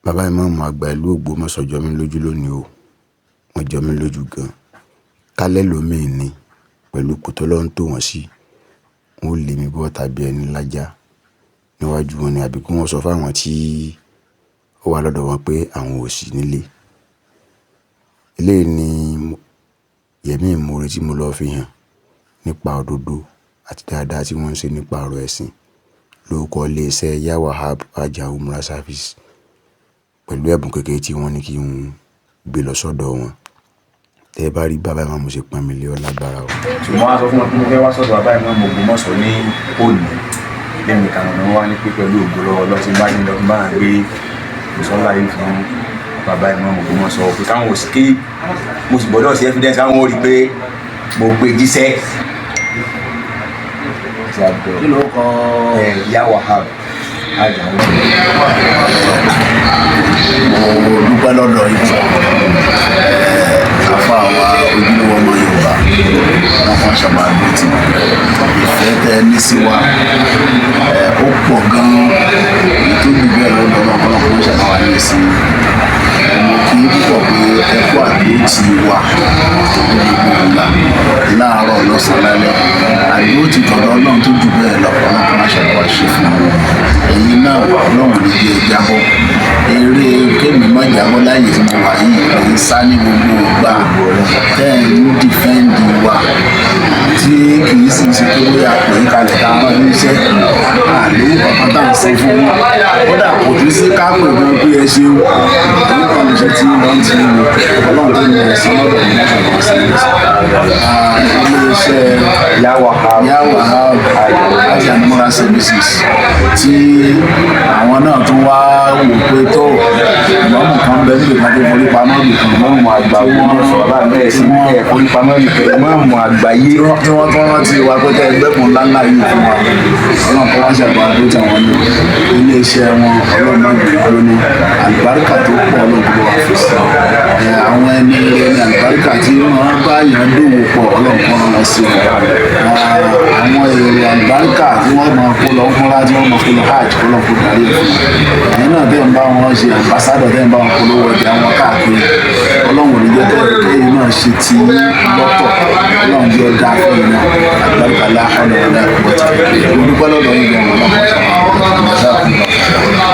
Bàbá ìmáàmù àgbà ìlú Ògbómọ̀ṣọ́ jọ mí lójú lónìí o. Wọ́n jọ mí lójú gan. Kálẹ̀ lómi ni pẹ̀lú ipò tỌ́lọ́run tò wọ́n sí, wọ́n ó lé mi bọ́ tàbí ẹni lájá níwájú wọn ni, àbí kí wọ́n sọ fún àwọn tí ó wà lọ́dọ̀ wọn pé àwọn ò sí nílé. Eléyìí ni yẹ̀mí ìmoore tí mo lọ fi hàn nípa òdodo àti dáadáa tí wọ́n ń ṣe nípa ọ̀rọ̀ ẹ̀sìn lórúkọ iléeṣẹ́ Ya Wahab Hajj and Umrah Service pẹ̀lú ẹ̀bùn kékeré tí wọ́n ní kí n gbé lọ sọ́dọ̀ wọn. Tẹ́ ẹ bá rí bàbá ìmáàmù ṣe pọ́n mi lé, ọ lágbára o. Ṣùgbọ́n wá sọ fún wọn pé mo fẹ́ wá sọ́dọ̀ bàbá ìmáàmù Ògbómọ̀ṣọ́ ní òní lẹ́nu ìkànnì wọn, wá ní pé pẹ̀lú ògo lọ́wọ́ lọ́sí bá ní lọ bá gbé ìsọ́lá yìí fún bàbá ìmáàmù Ògbómọ̀ṣọ́, pé káwọn ò sí kí mo sì gbọ́dọ̀ sí evidence, káwọn ò rí pé mo gbé jíṣẹ́. Kí ló kọ? Ya Wahab Hajj and Umrah. Mo dúpẹ́ lọ́dọ̀ yìí, afa wa ojúlówó ọmọ Yorùbá. Wọn kàn ṣàbà dùtì ìfẹ́ tẹ ní sí wa, ó pọ̀ gan-an. Èyí tó jù bẹ́ẹ̀ lọ́dọ̀ ọlọ́run kọ́ ṣàbà wà ní ìsìn. Mo kí í púpọ̀ pé ẹ kú àdúrótì wa ní gbogbo ìgbà, láàárọ̀, lọ́sàn-án, lálẹ́. Àdúrótì tọ̀dọ̀ Ọlọ́run tó jù bẹ́ẹ̀ lọ, Ọlọ́run kọ́ máa ṣàbà wá ṣe fún wọn. Ẹ̀yin náà, Ọlọ́run ní bí ẹ jábọ́ eré kémi má jábọ́ láyè tí mo wà yìí. Ẹ̀ ń sá ní gbogbo ìgbà tẹ́ ẹ̀ ń defend wa, tí kì í sì ṣe pé bóyá pè é kalẹ̀ ká máa ní iṣẹ́ àlówó kankan tá à ń san fún wọn. Kódà kò tún sí ká pè gan pé ẹ ṣeun. Èyí kan lè ṣe tí wọ́n ti ń lò. Ọlọ́run tó ní ẹ̀sán lọ́dọ̀ ní ọ̀sán ilé-iṣẹ́ Ya Wahab. Ya Wahab Hajj and Umrah Services, tí àwọn náà tún wá wò pé tó ìmọ̀ọ́mù kan bẹ níbi kan tó forí pamọ́ ibì kan. Ìmáàmù àgbà Ògbómọ̀ṣọ́, bàbá bẹ́ẹ̀ sí ẹ̀ forí pamọ́ nìkan, ìmáàmù àgbáyé. Tí wọ́n tún rántí wa pé kẹ́ ẹgbẹ́kùn ńláńlá yìí fún wa. Ọlọ́run kọ́ wá ṣàgbà tó tẹ̀ wọ́n ní ilé iṣẹ́ wọn. Ọlọ́run náà gbé lóní àlùbáríkà tó pọ̀. Ọlọ́run kó wà fi sí ẹ àwọn ẹni ẹni àlùbáríkà tí wọ́n bá yàn dòwò pọ̀. Ọlọ́run kọ́ rán wọn sí wọn. Àwọn èrò àlùbáríkà tí wọ́n máa kó lọ múra, tí wọ́n máa kó lọ hajj, kó lọ kó darí ẹ̀ fún wọn. Ẹ̀yin náà tẹ́ ń bá wọn ṣe ambassador, tẹ́ ń bá wọn polówó ọjà wọn káàkiri, Ọlọ́run ò ní jẹ́ kẹ́yìn náà ṣe ti lọ́tọ̀. Ọlọ́run jẹ́ ọ̀dà fún yín náà, àlùbáríkà la hawla wala quwwata. Mo dúpẹ́ lọ́dọ̀ yín gan-an. Ọlọ́run.